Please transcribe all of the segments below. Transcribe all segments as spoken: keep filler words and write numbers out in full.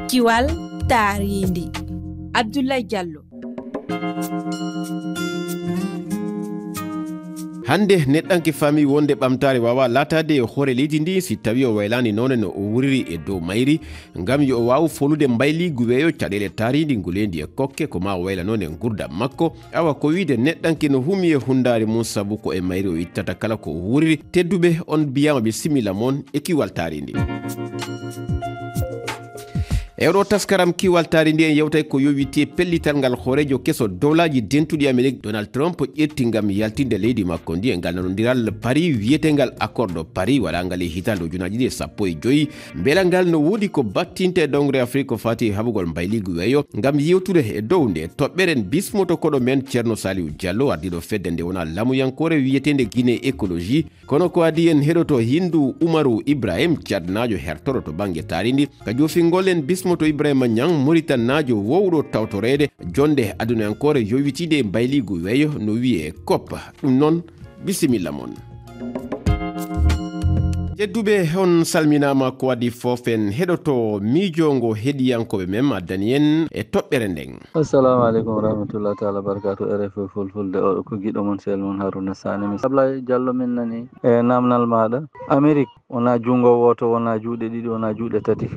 Kiwal taariindi. Abdoulaye Diallo. Hannde, neɗɗanke faami wonde ɓamtaare waawaa laataade e hoore leydi ndi si tawii o waylaani noone no o wuuriri e dow mayri, ngam yo o waawu folude mbayliigu weeyo caɗeele taariindi nguleendi e kokke ko maa o wayla noone nguurndam makko. Awa ko wiide neɗɗanke no humi e hunndaare mum sabu ko e mayri o ittata kala ko o wuuriri. Tedduɓe, on mbiyaama bisimilla mon e Kiwal taariindi. E oɗo taskaram Kiwal taariindi en yewtay ko yowiti e pellital ngal hooreejo keso dowlaaji dentuɗi Amerik Donald Trump ƴetti ngam yaltinde leydi makko ndi e ngal nanondiral Paris wiyeteengal Accord de Paris waɗaangal e hitaande ujunaaji ɗiɗi e sappo e joyi. Mbela ngal no woodi ko battinte e dowgre Afrik ko faati e haɓugol mbayliigu weeyo? Ngam yewtude e dow nde toɓɓere en bismoto koɗo men Ceerno Saliou Diallo, ardiiɗo fedde nde wonaa lamuyankoore wiyeteende Guinée Écologie. Kono ko adii en heɗoto Hindu Umaru Ibrahim, Cadnaajo hertoro to bannge taariindi. Ka joofingol en bismoto Ibrahima Niang, Moritannaajo wowɗo tawtoreede jonde adunayankoore yowitiinde e mbayliigu weeyo no wiyee COP. Ɗum noon, bisimilla mon. Tedduɓe, on salminaama. Ko adii fof en heɗoto miijo ngo heɗiyankooɓe men addani en e toɓɓere nden. Assalamu aleykum wa rahmatullahi taala wa barakatuh, R F I Fulfulde, oɗo ko giɗo mon, sel mon Haruna Sani. Mi Ablaye Diallo, min nani e namnal maɗa. Amerik wona junngo wooto, wona juuɗe ɗiɗi, wona juuɗe tati.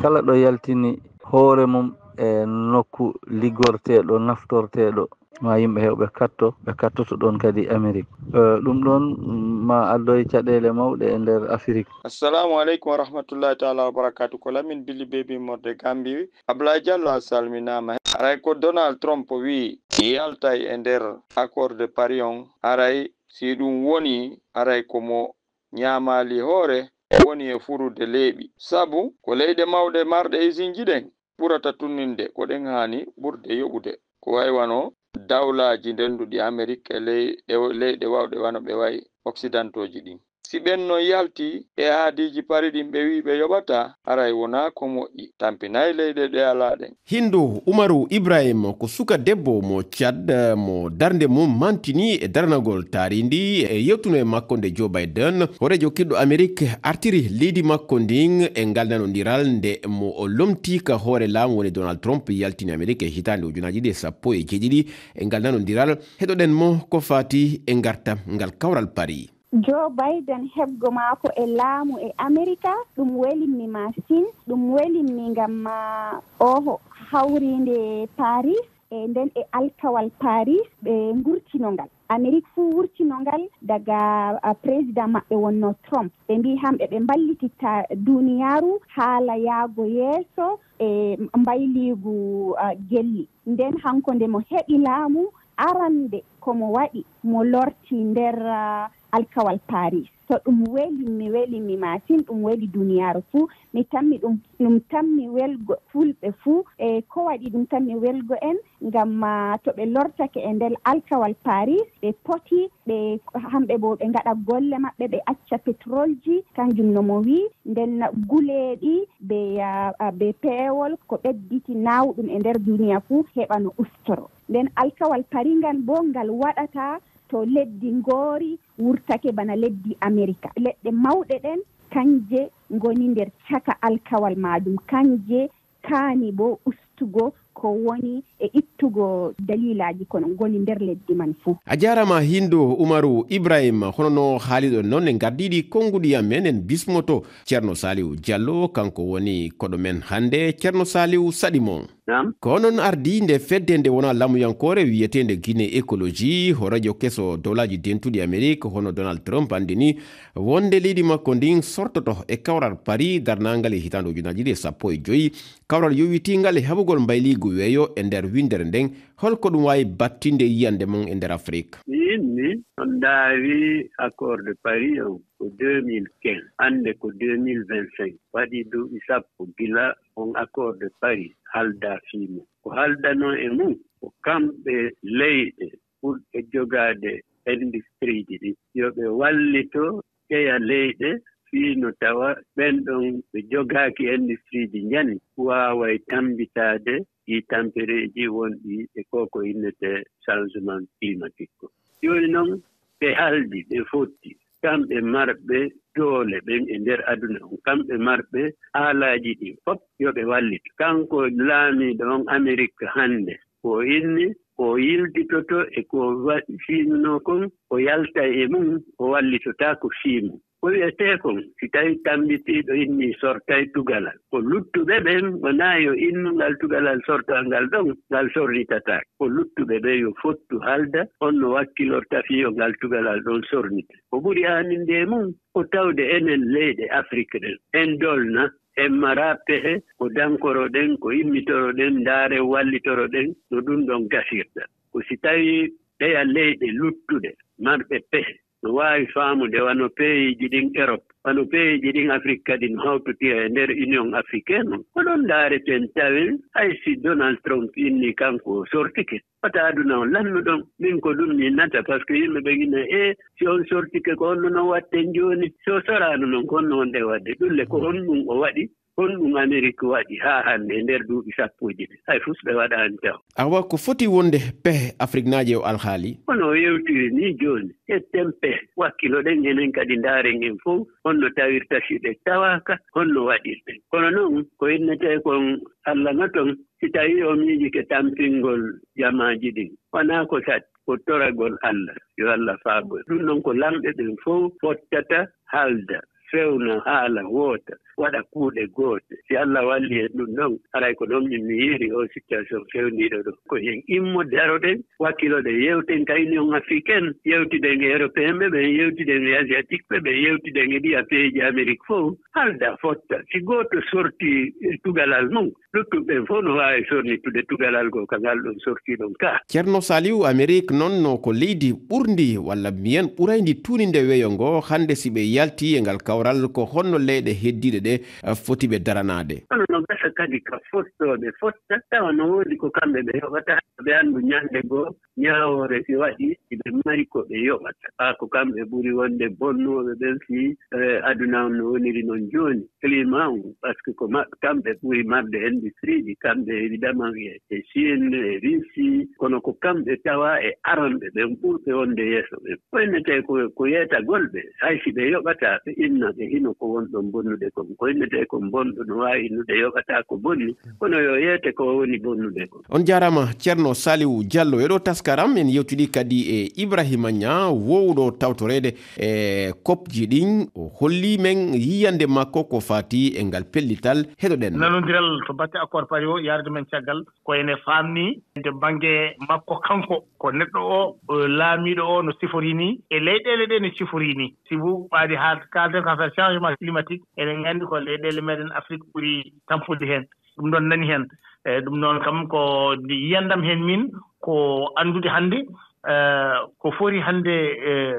Kala ɗo yaltini hoore mum e nokku liggorteeɗo, naftorteeɗo, ma yimɓe hewɓe katto, ɓe kattoto ɗon kadi Amerik. Eh, ɗum ɗon, mm, ma addoy caɗeele mawɗe e nder Afirik. Assalamu aleykum wa rahmatullahi taala wa barakatuh. Ko Lamin Billy Baby Morde Gambi. Ablaye Diallo a salminaama. Haray ko Donald Trump wi'i yaltay e nder Accord de Paris on, haray si ɗum woni, haray ko mo ñaamaali hoore woni e furude leeɓi. Sabu ko leyɗe mawɗe marɗe isinji ɗen ɓurata tunninde ko ɗen haani ɓurde yoɓude. Ko way wano dawlaaji ndenduɗi Amerik e ley-, ɗe-, leyɗe wawɗe wano ɓe way Oksidantooji ɗin. Si ɓen non yalti e aadiiji Pari ɗin ɓe wi'i ɓe yoɓata, haray wonaa ko moƴƴi, tampinay leyɗe ɗe alaa ɗen. Hindu Umaru Ibrahim ko suka debbo mo Cad, mo darnde mum mantini e daranagol taariindi. E yewtuno e makko nde Joe Biden, hooreejo kiɗɗo Amerik, artiri leydi makko ndin e ngal nanondiral nde mo o lomti ka hoore laamu woni Donald Trump yaltini Amerik e hitaande ujunaaji ɗiɗi e sappo e jeeɗiɗi. E ngal nanondiral, heɗoɗen mo ko faati e ngartam ngal kawral Pari. Joe Biden, heɓgo maako e laamu e Amerika, ɗum welimmi masin. Ɗum welimmi ngam, ah, oho hawriinde Paris, e nden e alkawal Paris ɓe ngurtino ngal. Amerik fuu wurtino ngal daga, ah, président maɓɓe wonno Trump. Ɓe mbii hamɓe ɓe mballititta duniyaaru haala yaago yeeso e mbayliigu, ah, gelli. Nden hanko nde mo heɓi laamu, arande ko mo waɗi, mo lorti nder, ah, alkawal Paris. So ɗum welimmi, welimmi masin, ɗum weli duniyaaru fuu. Mi tammi ɗum, ɗum tammi welgo fulɓe fuu. E ko waɗi ɗum tammi welgo en? Ngam, ah, to ɓe lortake e nder alkawal Paris, ɓe poti, ɓe, hamɓe bo ɓe ngaɗa golle maɓɓe, ɓe acca petrolji, kanjum no mo wi'i, nden guleeɗi, be, ah, ah, be peewol, ko ɓedditi naawɗum e nder duniya fuu, heɓa no ustoro. Nden alkawal Paris ngal bo, ngal waɗata to leddi ngoori wurtake bana leddi Amerika. Leɗɗe mawɗe ɗen, kanje ngoni nder caka alkawal maajum, kanje kaani bo ustugo ko woni e ittugo daliilaaji ko no ngoni nder leddi man fuu. A jaaraama Hindu Umaru Ibrahim, hono no haaliɗon noon e ngardiiɗi konnguɗi amen, en bismoto Ceerno Salihu Diallo, kanko woni koɗo men hannde. Ceerno Salihu, saɗi mon. Naam. Ko onon ardii nde fedde nde wonaa lamuyankoore wiyeteende Guinée Écologie, hooreejo keso dowlaaji dentuɗi Amerik, hono Donald Trump anndini wonde leydi makko ndin sortoto e kawral Paris darnaangal e hitaande ujunaaji ɗiɗi e sappo e joyi, kawral yowitiingal e haɓugol mbayliigu weeyo. E nder winndere nden, holko ɗum waawi battinde yiyannde mon e nder Afrik? Mi inni, on ndaari accord de Paris on ko deux mille quinze, hannde ko deux mille vingt-cinq, waɗi duuɓi sappo gila on accord de Paris haldaa fii mum. Ko haldanoo e mum ko kamɓe leyɗe ɓurɗe jogaade industriiji ɗin, yo ɓe wallito ƴeya leyɗe fii no tawa ɓen ɗon ɓe jogaaki industriiji njani waaway tammbitaade ɗii tampereeji wonɗi e ko ko innetee changement climatique ko. Jooni non, ɓe haldi, ɓe fotti, kamɓe marɓe doole ɓen e nder aduna on, kamɓe marɓe haalaaji ɗin fof, yo ɓe wallit. Kanko laamiiɗo on Amerik hannde, ko o inni, ko o yiltitoto e ko wa-, fiinunoo kon, o yalta e mum, o wallitotaako fii mum. Ko wi'etee kon, si tawii tammbitiiɗo innii sortay tugalal, ko luttuɓe ɓen wonaa yo innu ngal tugalal sortangal ɗon, ngal sornitataake. Ko luttuɓe ɓen yo fottu haalda honno wakkilorta fii yo ngal tugalal ɗon sornite. Ko ɓuri aaninde e mum, ko tawde enen leyɗe Afrik ɗen, en dolna, en maraa pehe ko dankoroɗen, ko immitoroɗen, ndaaren wallitoroɗen no ɗum ɗon gasirta. Ko si tawii ɓeya leyɗe luttuɗe marɓe pehe no waawi faamude wano peeyiiji ɗin Erop, wano peeyiiji ɗin Afrik kadi no hawtotira e nder Union Africaine on, ko ɗon ndaareten tawen hay si Donald Trump innii kanko o sortike, wata aduna on lannu ɗon. Min ko ɗum mi innata, parce que yimɓe ɓen ina, e si on sortike ko honno non waɗten jooni? Si o soraano non ko honno wonɗen waɗde? Ɗum le ko honɗum o waɗi? Honɗum Amerik waɗi haa hannde e nder duuɓi sappooji ɗin? Hay fus ɓe waɗaani taw. Awa, ko foti wonde pehe Afriknaajo e o alhaali? Kono o yewtiri ni jooni, ƴetten pehe, wakkiloɗen enen kadi ndaaren en fof honno tawirta si ɓe tawaaka, honno waɗirten. Kono noon ko innetee kon Allah no ton, si tawii o miijike tampingol jamaaji ɗin, wonaa ko sat, ko toragol Allah, yo Allah faabo. Ɗum noon ko lamɓe ɓen fof fottata haalda, fewna haala woota, waɗa kuuɗe goote. Si Allah walli en ɗum ɗon, haray ko ɗon min mi yiiri o situation fewndiiɗo ɗo. Ko en immo daroɗen, wakkiloɗen, yewten ka Union Africaine, yewtiden e Européen ɓe ɓen, yewtiden e Asiatique ɓe ɓen, yewtiden e ɗiya peeji Amérique fof, haalda fotta. Si gooto sorti e tugalal mum, luttuɓe ɓen fof no waawi sornitude tugalal goo ka ngal ɗon sorti ɗon ka. Ceerno Saliu, Amerik noon no ko leydi ɓurndi, walla mbiyen ɓurayndi tuuninde weeyo ngo. Hannde si ɓe yalti e ngal kawral, ko honno leyɗe heddiiɗe ɗe, eh, foti ɓe daranaade? Kono no gasa kadi ka fottooɓe fotta, tawa no woodi ko kamɓe ɓe yoɓata, ɓe anndu ñande goo ñaawoore si waɗi, si ɓe mari ko ɓe yoɓata. Kaa ko kamɓe ɓuri wonde bonnooɓe ɓen fii, eh, aduna on no woniri non jooni. Climat on, parce que ko ma-, kamɓe ɓuri marde industrie ji, kamɓe évidemment e, e Chine, e Russie, kono ko kamɓe tawa e aranɓe ɓen ɓurɓe wonde yeeso ɓen. Ko innetee ko, ko yeetagol ɓe, hay si ɓe yoɓata, ɓe inna ɓe hino ko won ɗon bonnude kon. Ko innetee kon bonɗo no waawi innude yoɓata ko bonni, kono yo yeete ko woni bonnude kon. On jaaraama, Ceerno Saliu Jallo. E ɗo taskaram en yewtidi kadi e Ibrahima Ñaa, wowɗo tawtoreede e kopji ɗin, o holli men yiyannde makko ko faati e ngal pellital. Heɗoɗen. Nanondiral to batte accord Paris o yaarde men caggal, ko ene faamni nde bannge makko kanko, ko neɗɗo o, o laamiiɗo o no sifori ni, e leyɗeele ɗe no sifori ni. Sibu ɓaadi haa kaalden ko affaire changement climatique, eɗen nganndi ko leyɗeele meɗen Afrique ɓuri tampude heen. Ɗum ɗon nani heen. E ɗum noon kam ko yiyandam heen min ko anndude hannde, eh, ko foti hannde, eh,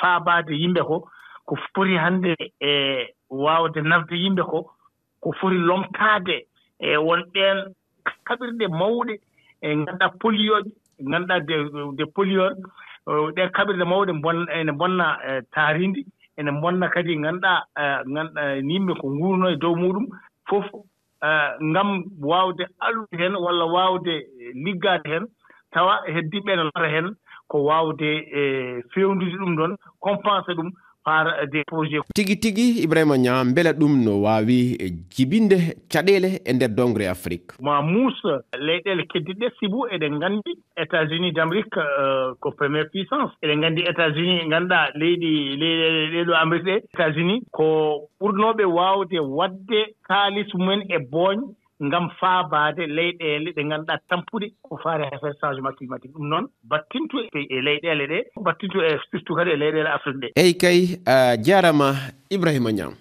faabaade yimɓe ko, ko foti hannde, eh, waawde nafde yimɓe ko, ko foti lomtaade, eh, won ɗeen kaɓirɗe mawɗe, eh, ngannduɗaa pollueur, ngannduɗaa de, de pollueur, eh, ɗeen kaɓirɗe mawɗe mbon-, ene mbonna, eh, taarindi, ene mbonna kadi ngannduɗaa, eh, ngann-, eh, yimɓe ko nguurno e dow muɗum fof, eh, ngam waawde allude heen walla waawde liggaade heen, tawa heddiiɓe ɓe ne lora heen, ko waawde, eh, feewnude ɗum ɗoon, compenser ɗum par des projets. Tigi tigi, Ibrahima Ñaa, mbela ɗum no waawi, eh, jibinde caɗeele e nder dongre Afrik? Ma muus leyɗeele keddiɗe, sibu eɗen nganndi États-Unis d'Amérique, euh, ko première puissance. Eɗen nganndi États-Unis, ngannduɗaa leyɗe, leyɗe ɗee ɗo Amérique ɗe, États-Unis ko ɓurnooɓe waawde waɗde kaalis mumen e booñ ngam faabaade leyɗeele ɗe ngannduɗaa tampuɗe ko faati e affaire changement climatique. Ɗum noon, battintu e, e leyɗeele ɗe, battintu e surtout kadi e leyɗeele Afrik ɗe. Eyi kay, a jaaraama Ibrahima Ñaŋ.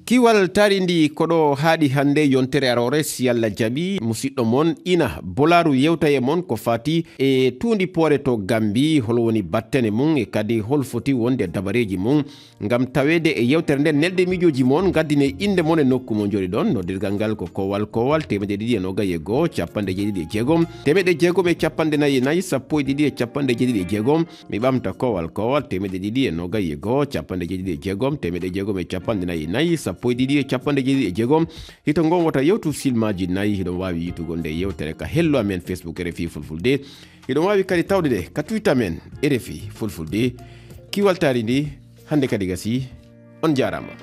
Kiwal taarindi ko ɗo haaɗi hannde yontere aroore, si Alla jaɓi, musiɗɗo mon Ina Bolaaru yewta e mon ko faati e tuundi poore to Gambi, hol woni battane mum e kadi hol foti wonde dabareeji mum. Ngam taweede e yewtere nden, nelɗe miijooji mon, ngaddine innde mon e nokku mo njooɗiɗon. Noddirgal ngal ko koowal koowal teemedde ɗiɗi e noogay e go'o, capanɗe jeeɗiɗi e jeegom, teemedde jeegom e capanɗe nayi e nayi, sappo e ɗiɗi e capanɗe jeeɗiɗi e jeegom. Mi ɓamta koowal koowal teemedde ɗiɗi e noogay e go'o, capanɗe jeeɗiɗi e jeegom, teemedde jeegom e capanɗe nayi e nayi, sappo e ɗiɗi e capanɗe jeeɗiɗi e jeegom. Hito ngon wota yewtu silmaaji nayi. Hiɗon waawi yiitugol nde yewtere ka hello amen Facebook R F I Fulfulde. Hiɗon waawi kadi tawde nde ka Twitter men R F I Fulfulde. Kiwal taari ndi hannde kadi gasii. On jaaraama.